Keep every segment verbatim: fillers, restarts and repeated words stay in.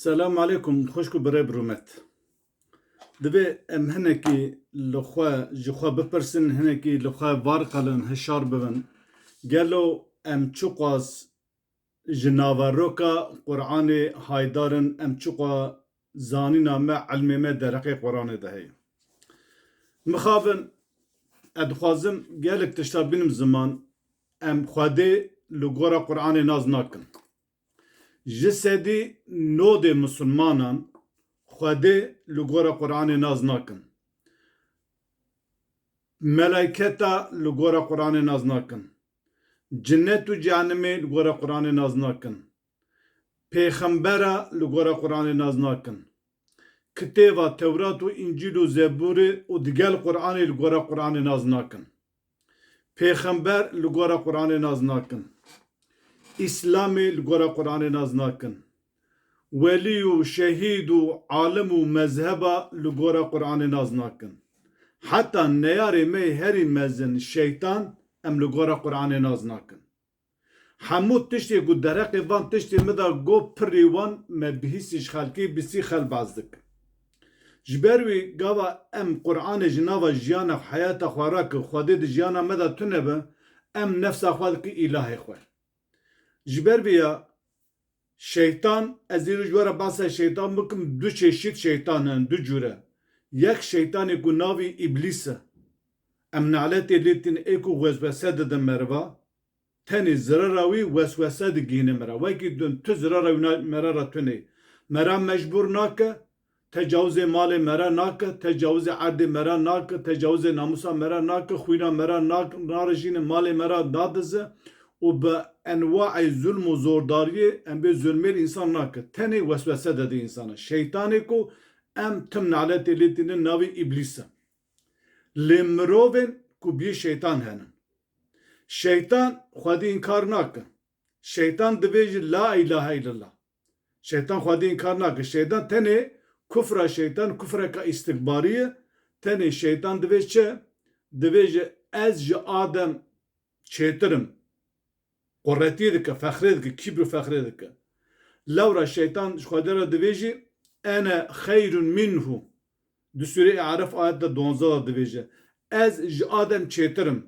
Selam aleykum, xwişk û birê bi rûmet. Divê em hinekî li xwe, ji xwe bipirsin, hinekî li xwe varqelin, hişar bibin. Gelo em çiqas ji naveroka Qur'anê haydar in, em çiqas zanîna me, ilmê me dereqê Qur'anê de heye? Mixabin, ez dixwazim gelek tişta bînim ziman, em Xwedê li gora Qur'anê nas nakin. Ji sedî nodê misilmanan Xwedê li gora Qur'anê nas nakin. Melayketa li gora Qur'anê nas nakin. Cinnet û cehennemê li gora Qur'anê nas nakin. Pêxembera li gora Qur'anê nas nakin. Kitêba Tewrat û Încîl û Zebûrê û digel Qur'anê li gora Qur'anê nas nakin. Pêxember li gora Qur'anê nas nakin. Îslamê li gora Qur'anê nas nakin. Welî û şehîd û alim û mezheba li gora Qur'anê nas nakin. Heta neyarê me yê herî mezin şeytan em li gora Qur'anê nas nakin. Hemû tiştê ku dereqê van tiştê min de got pirrî wan me bihîstî ji xelkê bîstî xel baz dikin. Ji ber wî gava em Qur'anê ji nava jiyana heyata xwe rakin, Xwedê di jiyana me de tune be, em nefsa xwe dikin îlahê xwe. Ji ber vê ya şeytan, ez îro ji we re behsa şeytan bikim, du çeşît şeytan hene, du cûre. Yek şeytanê ku navî Îblîs e. Em neletê lê tînin ê ku weswese didin meriva. Tenê zirara wî weswese digihîne me re. Wekî din tu zirara wî na-, me re re tune. Me re mecbûr nake, tecawizê malê me re nake, tecawizê erdê me re nake, tecawizê namûsa me re nake, xwîna me re nak-, narijîne, malê me re nadize û bi enwaê zulm û zordariyê em bê zulmê li însan nake. Tenê weswese dide însana. Şeytanê ku em tim neletê lê tînin navê Îblîs e. Lê mirovên ku bî şeytan henin. Şeytan Xwedî înkar nake. Şeytan dibêje la îlahe îllallah. Şeytan Xwedî înkar nake. Şeytan tenê kufra şeytan, kufreka îstikbarî ye. Tenê şeytan divê çi? Divêje ez ji Adem çêtir im. Quretî dike, fexrê dike, kîbr û fexrê dike. Lewra şeytan ji Xwedê re divêjî ene xeyrun minhu. Di Sûreyê Araf ayet de duwazdeh de divêje, ez ji Adem çêtir im.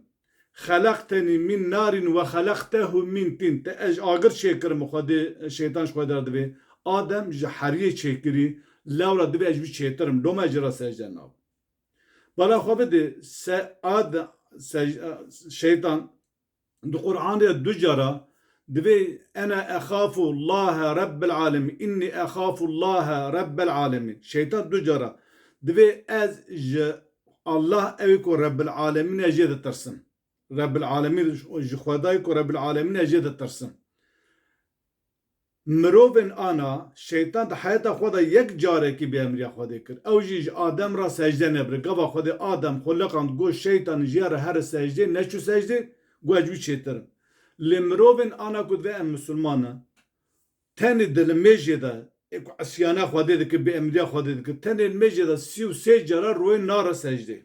Xelaqtenî min narîn we xelaqtehu min tîn. Te ez ji agir çêkirim, Xwedê, şeytan ji Xwedê re divê. Adem ji heriyê çêkirî, lewra divê ez ji wî çêtir im. Loma ez ji re secde nabim. Bala xwe bidê, se-, Ad-, se-, şeytan di Qur'anê de du cara divê ene exafu Allahe Rebbil Alemin, inni exafu Allahe Rebbil Alemin. Şeytan du cara divê ez ji Allah ew ê ku Rebbil Alemin e jê ditirsim. Rebbil Alemin ji Xwedayê ku Rebbil Alemin e jê ditirsim. Mirovên ana, şeytan di heyata xwe de yek carekî bêemriya Xwedê kir. Ew jî ji Adem re secde nebire. Gava Xwedê Adem xuliqand, got şeytan jê re here secdê, neçû secdê, got ez ji wî çêtir im. Lê mirovên ana ku divê em misilman in, tenê di limêjê de, ê ku isyana Xwedê dike, bêemriya Xwedê dike, tenê limêjê de sî û sê cara royê nare secdê.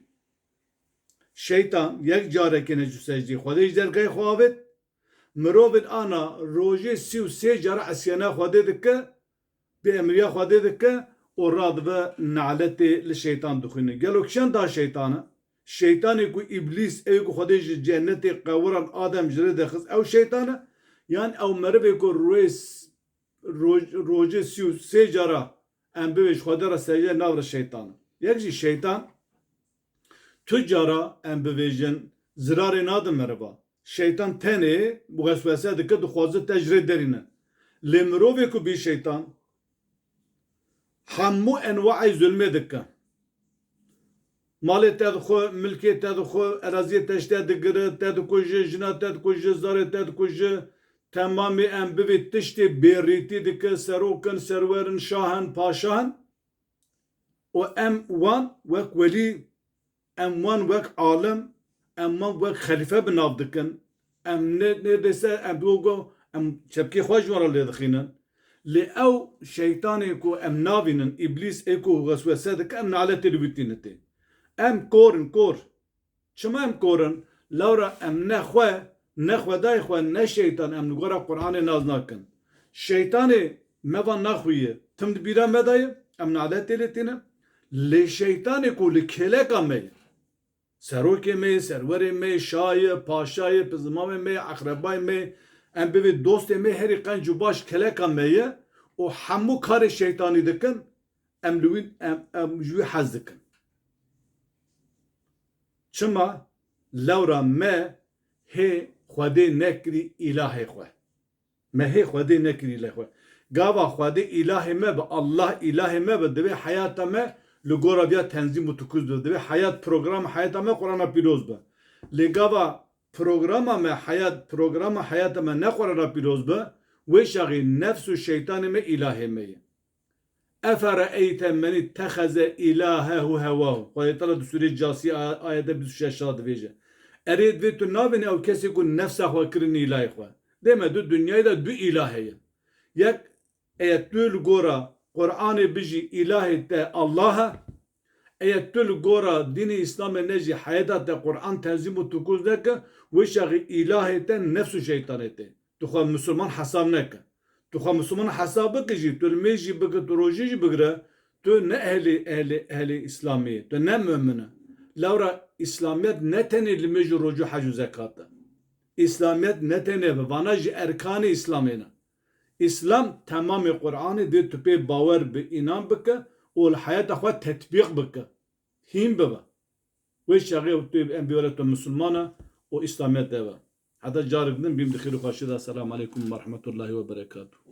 Şeytan yek carekê neçû secdê. Xwedê ji dergehê xwe avêt. Mirovên ana rojê sî û sê cara isyana Xwedê dike, bêemriya Xwedê dike û radibe naletê li şeytan dixwîne. Gelo kişan da şeytan e? Şeytanê ku Îblîs, ê ku Xwedê ji cennetê qewiran Adem ji rê de xist, ew şeytan e? Yan ew merivê ku roj-, roj-, rojê sî û sê cara em bivê ji Xwedê re secde nav re şeytan e? Yek jî şeytan tu cara em bivêjin zirarê nade meriva. Şeytan tenê weswese dike, dixwaze te ji rê derîne. Lê mirovê ku bî şeytan, hemû enwaê zulmê dike. Malê te dixwe, milkê te dixwe, eraziyê te ji te digire, te dikuje, jina te dikuje, zarê te dikuje. Temamê em bivê tiştê bêrîtî dike, serok in, serwer in, şah in, paşa in. Û em wan wek welî, em wan wek alim, em wan wek xelîfe bi nav dikin. Em ne, nêdêse em bi go, em çepkê xwe ji wan re lê dixînin. Lê ew şeytanê ku em navînin, Îblîs ê ku weswese dike, em naletê li wî tînitê. Em kor in, kor. Çima em kor in? Lewra em ne xwe, ne Xwedayê xwe, ne şeytan em li gora Qur'anê nas nakin. Şeytanê me va naxuye, tim di bîra me de ye, em naletê lê têne. Lê şeytanê ku li kêleka me ye, serokê me ye, serwerê me ye, şa ye, paşa ye, pizimamê me ye, eqrebayê me ye, em bivê dostê me, herî qenc û baş kêleka me ye û hemû karê şeytanî dikin, em li wî, em, em ji wî hez dikin. Çima? Lewra me hê Xwedê nekirî îlahê xwe. Me hê Xwedê nekirî îlahê xwe. Gava Xwedê îlahê me bi, Allah îlahê me bi, divê heyata me li gora viya tenzîm û tukuz bi. Divê heyat, programa heyata me Qur'ana pîroz bi. Lê gava programa me heyat, programa heyata me ne Qur'ana pîroz bi, wê çaxê nefs û şeytanê me îlahê me ye. Efereeyte men itteheze ilahehu hewahu. Xwedê Teala di Sûreyê Casî a-, ayete bîst û şeş de dibêje. Erê, divê tu nabînî ew kesê ku nefsa xwe kirin îlahê xwe. Dê me du dinyayê de du îlah heye. Yek, eya tu li gora Qur'anê bijî, îlahê te Allah e. Eya tu li gora dînê Îslamê nejî, heyata te Qur'an tenzîm û tukuz neke, wê çaxê îlahê te nefs û şeytanê te. Tu xwe misilman hesab neke. Tu xwe misilman hesab bike jî, tu limêj jî bike, tu rojî jî bigire, tu ne ehlê, ehlê, ehlê Îslamê yî, tu ne mumin e. Lewra Îslamiyet ne tenê limêj û rojî, hec û zekat e. Îslamiyet ne tenê bi, vana jî erkanê Îslamê ne. Îslam temamê Qur'anê dê tu pê bawer bi, înan bike û li heyata xwe tetbîq bike. Hîn bibe. Wê çaxê tu em bî wele tu misilman e û Îslamiyet de be. Heta carek din bîm di xêr û xweşî de. Selamu aleykum ve rahmetullahi ve berekatuhu.